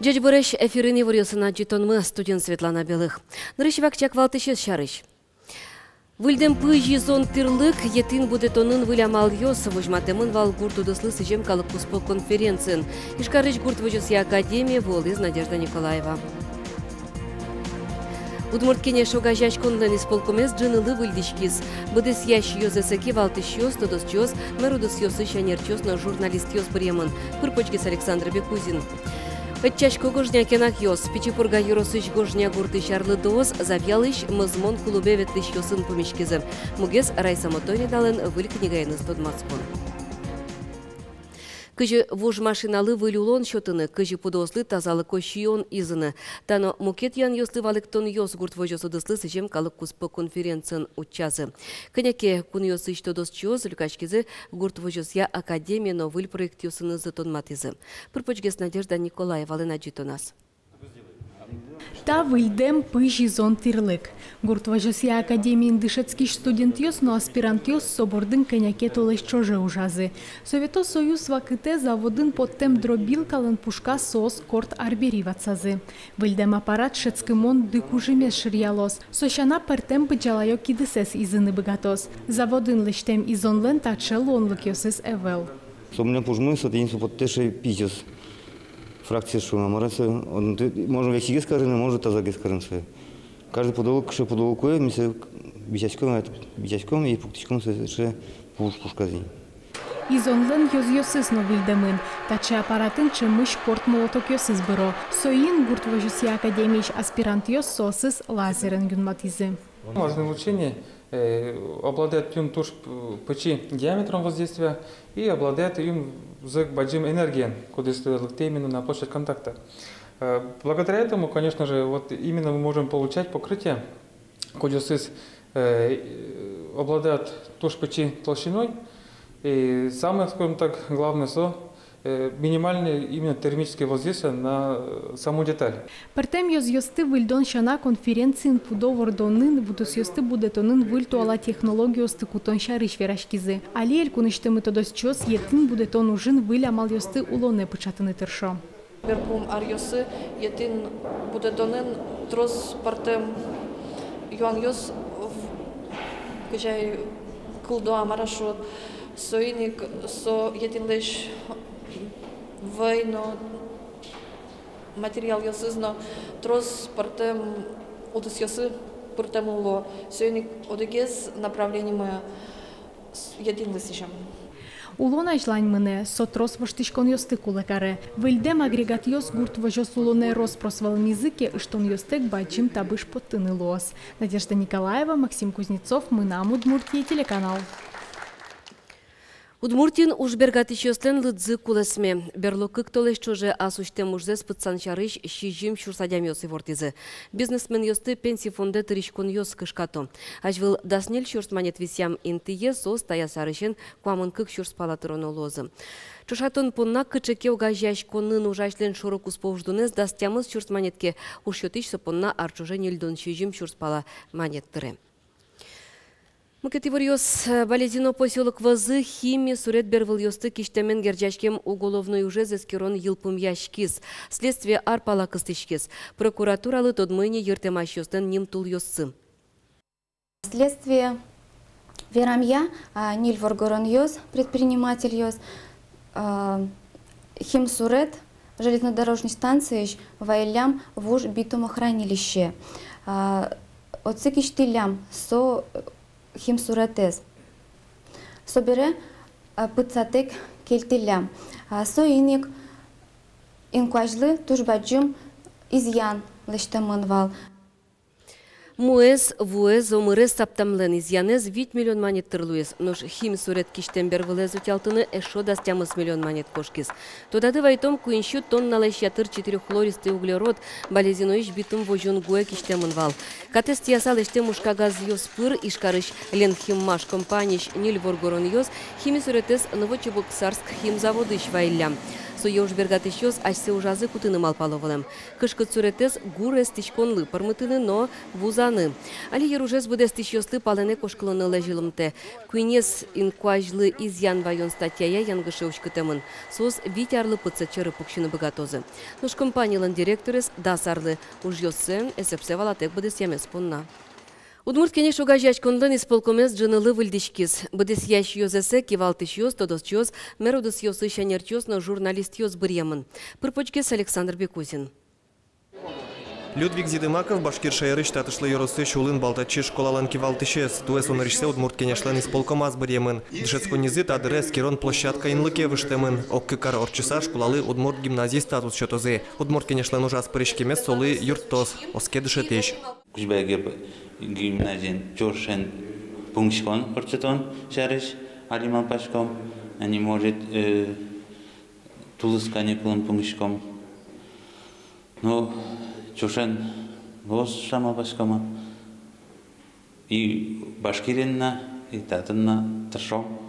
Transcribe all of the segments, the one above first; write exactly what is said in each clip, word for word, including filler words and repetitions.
Ӟечбуресь! Эфирын иворъёсын адӟытонмы, студиын Светлана Белых. Нырысь вакчияк валтӥсез сярысь. Выльдэм пызь изон тӥрлык, етӥн будэтонын выль амалъёс — возьматэмын вал гурт удыслы сӥзем калык куспо конференциын. Ижкарысь гурт возёсъя академие вуылӥз Надежда Николаева. «Удмурт Кенеш» огазеяськонлэн исполкомез ӝынылы выльдӥськиз. Быдэсъясь ёзэсэки валтӥсьёс, тодосчиос, мер удысъёсысь ӧнерчиос но журналистъёс быръемын. Пыр-почгес Александр Бекузин. Ӧтчасько гожня кенакъёс. Пичи Пурга ёросысь Гожня гуртысь арлыдоос Завьялысь «Мӧзмон» клубе ветлӥсьёсын пумиськизы. Мугез — Раиса Мотонидалэн выль книгаеныз тодматскон. Кызьы вуж машиналы выль улон сётыны, кызьы пудоослы тазалыко сиён изыны — та но мукет юанъёслы валэктонъёс гурт возёс удыслы сӥзем калык куспо конференциын утчазы. Кӧня ке кунъёсысь тодосчиос люкаськизы гурт возёсъя академие но выль проектъёсынызы тодматӥзы. Пыр-почгес Надежда Николаевалэн адӟытоназ. Та выльдэм пызь изон тӥрлык. Гурт возёсъя академиын дышетскись студентъёс но аспирантъёс со бордын кӧня ке толэзь ӵоже ужазы. Совето Союз вакытэ заводын поттэм дробилкалэн пушказ соос корт арбери ватсазы. Выльдэм аппарат шӧдскымон ды кужымез шыръялоз. Со сяна, пӧртэм быдӟалаё кидысэз изыны быгатоз. Заводын лэсьтэм изонлэн таӵе луонлыкъёсыз ӧвӧл. Со милям пужмы, со тӥни со поттэ сыӵе пызьёс. Фракциос шуом, а мар-а со, он ты, можно весигес карыны, можно тазагес карыны сое. Каждый пудолык, кыӵе пудолык кулэ, ми сое висъяськом, а это, висъяськом и пуктӥськом сое сыӵе пуш-, пушказы. Изонлэн ёзъёсыз но выльдэмын. Таӵе аппаратын ӵемысь корт молотокъёсыз быро. Соин гурт возёсъя академиысь аспирантъёс соосыз лазерен юнматӥзы. Лазерное излучение, э, обладает юн туж п-, пичи диаметром воздействия и обладает юн зӧк бадӟым энергиен, кудӥз лыктэ именно на площадь контакта. Э, благодаря этому, конечно же, вот именно мы можем получать покрытие, кудъёсыз, э, обладает туж пичи толщиной, и самое, скажем так, главное, со, э, минимальное именно термическое воздействие на, э, саму деталь. Пӧртэм ёзъёсты выльдон сяна, конференциын пудо вордонын, будосъёсты будэтонын выль туала технологиосты кутон сярысь вераськизы. Али элькунысьтымы тодосчиос етӥн будэтон ужын выль амалъёсты улонэ пыӵатыны тыршо. Берпум аръёсы етӥн будэтонын трос пӧртэм юанъёс в-, кызьы ай кылдо, а мар-а шуод. Соин ик со етӥнлэсь вӧй но, материалъёсыз но трос пӧртэм удысъёсы пыртэмын луо. Соин ик одӥгез направлениямы с-, етӥнлы сӥзем. Улон азьлань мынэ, со трос воштӥськонъёсты кулэ каре. Выльдэм агрегатъёс гурт возёс улонэ рос-прос вӧлмизы ке, ыштонъёстэк бадӟым табыш поттыны луоз. Надежда Николаева, Максим Кузнецов, «Мынам Удмуртие» телеканал. Удмуртиын ужбергатӥсьёслэн лыдзы кулэсме. Берло кык толэзь ӵоже ас усьтэм ужзэс пытсан сярысь сизьым сюрс адямиос ивортӥзы. Бизнесменъёсты пенси фондэ тыриськонъёс кышкато. Азьвыл дас ньыль сюрс манет висъям интые соос таяз арысен куамын кык сюрс пала тыроно луозы. Ӵошатон понна кыӵе ке огазеяськонын ужасьлэн шоро-куспо уждунэз дас тямыс сюрс манет ке, уж сётӥсь со понна ар ӵоже ньыльдон сизьым сюрс пала манет тыре. Мукет иворъёс. Балезино посёлок вӧзы хими сурет бервылъёсты кисьтэмен герӟаськем уголовной ужез эскерон йылпумъяськиз. Следствие ар пала кыстӥськиз. Прокуратуралы тодмо ини йыртэмасьёслэн нимтулъёссы. Следствие верамъя, а, ньыль воргоронъёс, предпринимательёс, а, химсурет железнодорожной станциысь вайиллям вуж битумохранилище. А, отчы кисьтӥллям со, э, химсуретэз. Собере, а, пытсатэк кельтӥллям. А, соин ик инкуазьлы туж бадӟым изъян лэсьтэмын вал. Муэз, вуэз, омырез саптамлэн изъянэз вить миллион манет тыр луиз, нош химсурет кисьтэм бервылэз утялтыны эшшо дас тямыс миллион манет кошкиз. Тодады вайтом, куинь сю тонналэсь ятыр четырёххлористый углерод Балезиноысь битум возён гуэ кисьтэмын вал. Катэз тӥяса лэсьтэм ужкагазъёс пыр Ижкарысь «Ленхиммаш» компаниысь ньыль воргоронъёс химсуретэз Новочебоксарск химзаводысь вайиллям. Туэ ужбергатӥсьёс асьсэ ужазы кутыны малпало вылэм. Кышкыт суретэз гур эстӥськонлы пӧрмытыны но вузаны. Али йыружез быдэстӥсьёслы палэнэ кошкылонэ лэзьылыны луэ. Куинез инкуазьлы изъян ваён статьяя янгыше уськытэмын. Соос вить арлы пытсэт сьӧры пуксьыны быгатозы. Нош компаниялэн директорез дас арлы. Ужъёссэ эсэпсэ валатэк быдэсъямез понна. Удмурт Кенеш огазеяськонлэн исполкомез ӝынылы выльдӥськиз. Быдэсъясь ёзэсэ кивалтӥсьёс, тодосчиос, мер удысъёсысь ӧнерчиос но журналистъёс быръемын. Пыр-почгес Александр Бекузин. Людвиг Зидымаков Башкир шаерысь Татышлы ёросысь Улын Балтачи школалэн кивалтӥсез. Туэ со нырысьсэ Удмурт Кенешлэн исполкомаз быръемын. Дышетсконнизы та дыре эскерон площадка инлыке выжтэмын. Ог кык ар ортчыса школалы удмурт гимназиысь статус сётозы. Удмурт Кенешлэн ужаз пыриськемез солы юрттоз, оске дышетӥсь. Кузебай Герд гимназиын ӵошен пумиськон ортчытон сярысь али малпаськом. Али, может, э, тулыс каникулын пумиськом. Но ӵошен луоз шуса малпаськом. И Башкириын но, и татын но тыршом.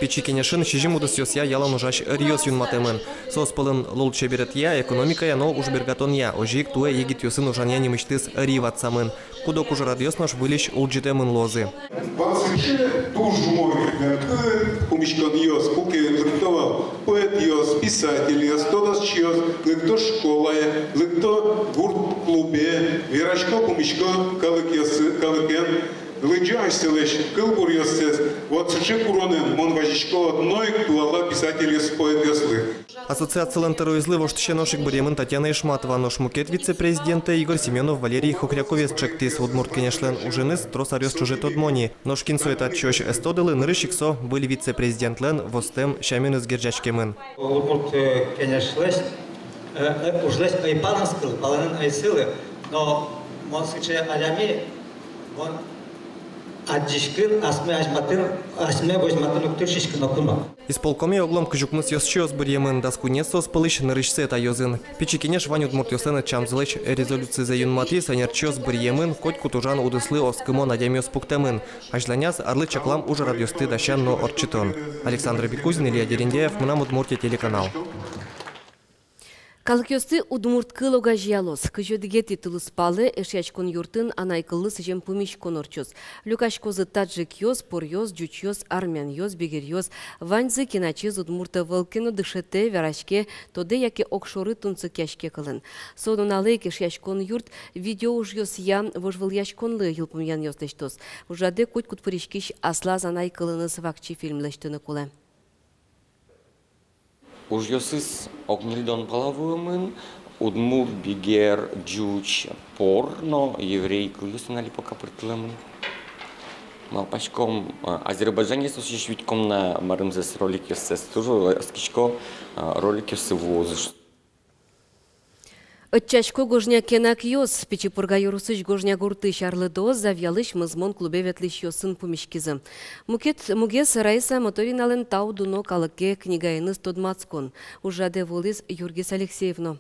Пичи Кенешын сизьым удысъёсъя ялан ужась ӧриос юнматэмын. Соос пӧлын лулчеберетъя, экономикая но ужбергатонъя. Озьы ик туэ егитъёсын ужанъя нимысьтыз ӧри ватсамын. Куд-ог ужрадъёс нош выльысь улӟытэмын луозы. Вал сыӵе туж умой, э, пумиськонъёс, куке лыкто вал поэтъёс, писательёс, тодосчиос, лыкто школае, лыкто гурт клубе, верасько, пумисько калыкъёсы-, калыкен. Лыдӟо асьсэлэсь кылбуръёссэс. Вот сыӵе куронэн мон вазисько одно ик туала писательёс, поэтъёслы. Ассоциацилэн тӧроезлы воштӥсе нош ик быръемын Татьяна Ишматова, нош мукет вице-президентэ Игорь Семёнов Валерий Хохряковез ӵектӥз. Удмурт Кенешлэн уженыз трос аръёс ӵоже тодмо ни. Нош кин сое татчыозь ӧз тодылы, нырысь ик со выль вице-президентлэн востэм сяменыз герӟаськемын. Удмурт, э, Кенешлэсь, э, э, ужлэсь ӧй палэнскылы, палэнын ӧй сылы, но мон сыӵе адями, мон адӟиськын асме азьматын, асме возьматын уг тыршиськы нокуно. Исполкоме оглом кызь укмыс ёзчиос быръемын, дас куинез соос пӧлысь нырысьсэ та ёзын. Пичи Кенеш вань удмуртъёслэн ӧтчамзылэсь резолюцизэ юнматӥз, ӧнерчиос быръемын, котькуд ужан удыслы оскымон адямиос пуктэмын. Азьланяз арлы чаклам ужрадъёсты дасян но ортчытон. Александр Бекузин, Илья Дерендяев, «Мынам Удмуртие» телеканал. Калыкъёсты удмурт кыл огазеялоз. Кызь одӥгетӥ тулыспалэ Эшъяськон юртын анай кыллы сӥзем пумиськон ортчоз. Люкаськозы таджикъёс, поръёс, ӟучъёс, армянъёс, бигеръёс. Ваньзы, кин ачиз удмурт ӧвӧл ке но, дышетэ, вераське, тодэ яке огшоры тунсыкъяське кылын. Со нуналэ ик Эшъяськон юрт видеоужъёсъя вожвылъяськонлы йылпумъянъёс лэсьтоз. Ужрадэ котькуд пыриськись аслаз анай кылыныз вакчи фильм лэсьтыны кулэ. Ужъёсыз ог ньыльдон пала вуэмын, удмурт, бигер, ӟуч, пор но еврей кылъёсын али пока пыртылэмын. Малпаськом, а, Азербайджанъёсысь витьком на, марымзэс, роликъёссэс, туж оскисько, а, роликъёссы вуозы. Ӧтчасько гожня кенакъёс. Пичи Пурга ёросысь Гожня гуртысь арлыдоос Завьялысь «Мӧзмон» клубе ветлӥсьёсын пумиськизы. Мукет мугез Раиса Моториналэн «Тау дуно калыке» книгаеныз тодматскон. Ужрадэ вуылӥз Юргис Алексеев но.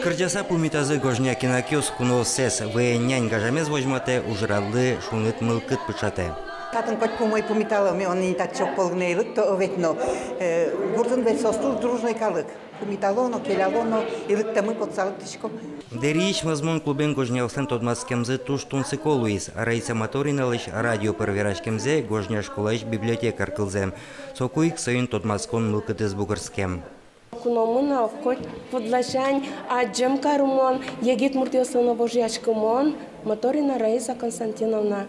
Кырӟаса пумитазы гожня кенакъёс кунооссэс. Вӧен нянь гажамез возьматэ, ужрадлы шуныт мылкыд пыӵатэ. Татын котьку умой пумитало, ми ини татчы огпол гинэ ӧй лыкто ведь но, э, гуртын ведь соос туж дружной калык. Пумитало но, келяло но, и лыктэммы потса лыктӥськом. Дэриысь «Мӧзмон» клубен гожняослэн тодматскемзы туж тунсыко луиз. Раиса Моториналэсь радио пыр вераськемзэ гожня школаысь библиотекарь кылзэ. Соку ик соин тодматскон мылкыдыз бугырскем. Куномы но коть пыдласянь адӟем карымон, егит муртъёслы но вожъяськымон, Моторина Раиса Константиновна.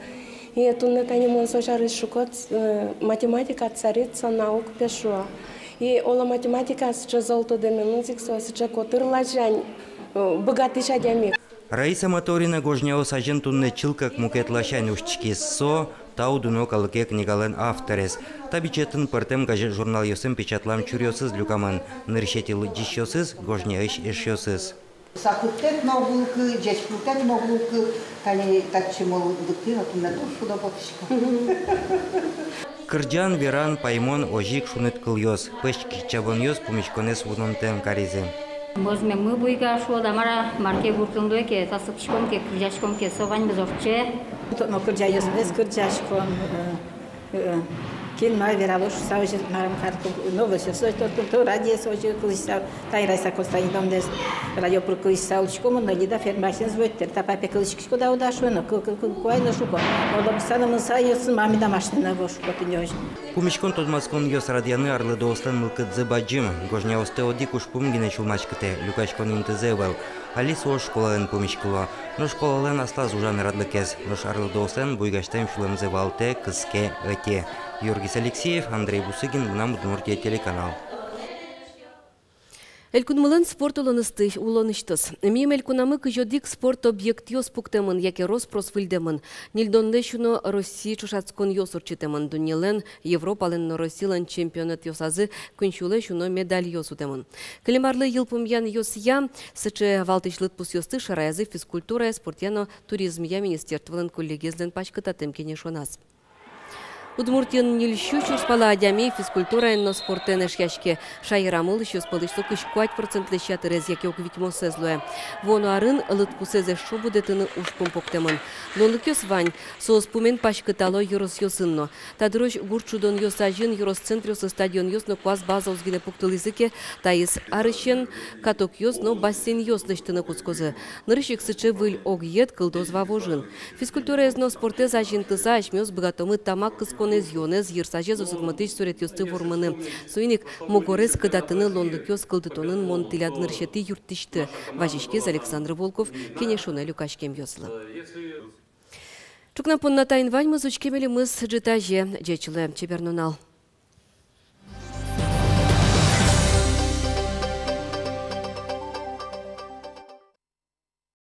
И туннэ тани мон со сярысь шуко, э, математика — царица наук, пе, шуо. И оло, математика сыӵе зол тодэменыз ик, со сыӵе котыр ласянь, э, быгатӥсь адями. Раиса Моторина гожняос азьын туннэ чылкак мукет ласянь усьтӥськиз. Со «Тау дуно калыке» книгалэн авторез. Та бичетын пӧртэм газет-журналъёсын печатлам чуръёсыз люкамын. Нырысетӥ лыдӟисьёсыз — гожняысь эшъёсыз. Саклыктэк но ӧвӧл ке, ӟечкылтэк но ӧвӧл ке, тани татчы мон лыктӥ но, туннэ туж шудо потӥсько. Кырӟан, веран, паймон, озьы ик шуныт кылъёс, пӧсь кичабонъёс пумиськонэз вунонтэм каризы. Мӧзмеммы буйга шуод-а, мар-а, мар ке гуртын луэ ке, дасяськом ке, кырӟаськом ке, со ваньмыз ортче. Тодмо кырӟанъёсмес кырӟаськом, э, Э, кин ма вералоз шуса, озьы марым каркын, новостьёс озьы тодтон, то радиоез озьы кылыса, тани Раиса Константиновнаез радио пыр кылыса, учком но, Лида фермаысен звонить каро, та папе кылӥськиськод-а, уд-а шуэ но, кыл-, кыл-, кыл-, куай но шуко. Оло кыса но мынӥса ёсын, мамида машинаен вуо шуко тӥни озьы. Пумиськон тодматсконъёс радъяны арлыдоослэн мылкыдзы бадӟым. Гожъяостӥ одӥг ужпум гинэ сюлмаськытэ, люкаськон интызэ ӧвӧл. Али со школаын пумиськыло. Нош школалэн аслаз ужан радлыкез. Нош арлыдоослэн буйгасьтэм сюлэмзы валтэ, кыске, ӧте. Юргис Алексеев, Андрей Бусыгин, «Мынам Удмуртие» телеканал. Элькунмылэн спорт улонысьтыз, улонысьтыз. Миым элькунамы кызь одӥг спорт объектъёс пуктэмын яке рос-прос выльдэмын. Ньыльдонлэсь уно Россия ӵошатсконъёс ортчытэмын. Дуннелэн, Европалэн но Россилэн чемпионатъёсазы куинь сюлэсь уно медальёс утэмын. Кылем арлы йылпумъянъёсъя сыӵе валтӥсь лыдпусъёсты шараязы физкультурая, спортъя но туризмъя министерстволэн коллегиезлэн паськытатэм кенешоназ. Удмуртиын ньыль сю сюрс пала адями физкультураен но спортэн эшъяське. Шаерамы улӥсьёс пӧлысь со кызь куать процентлэсь ятырез яке ог витьмосэз луэ. Вуоно арын лыдпусэз эшшо будэтыны ужпум пуктэмын. Луонлыкъёс вань, соос пумен паськытало ёросъёсын но. Та дырозь гурт шудонъёс азьын ёрос центръёсы стадионъёс но куас базаос гинэ пуктылӥзы ке, таиз арысен катокъёс но бассейнъёс лэсьтыны кутскозы. Нырысь ик сыӵе выль огъет кылдоз Вавожын. Физкультураез но спортэз азинтыса, асьмеос быгатомы тамак кысконэз, юонэз, йырсазез узырмытӥсь суретъёсты вормыны. Соин ик мугорез кыдатыны луонлыкъёс кылдытонын мон тӥляд нырысетӥ юрттӥсьты, вазиськиз Александр Волков кенешонэ люкаськемъёслы. Ӵукна понна таин ваньмыз, учке милемыз ӝытазе. Ӟеч луэ, чебер нунал.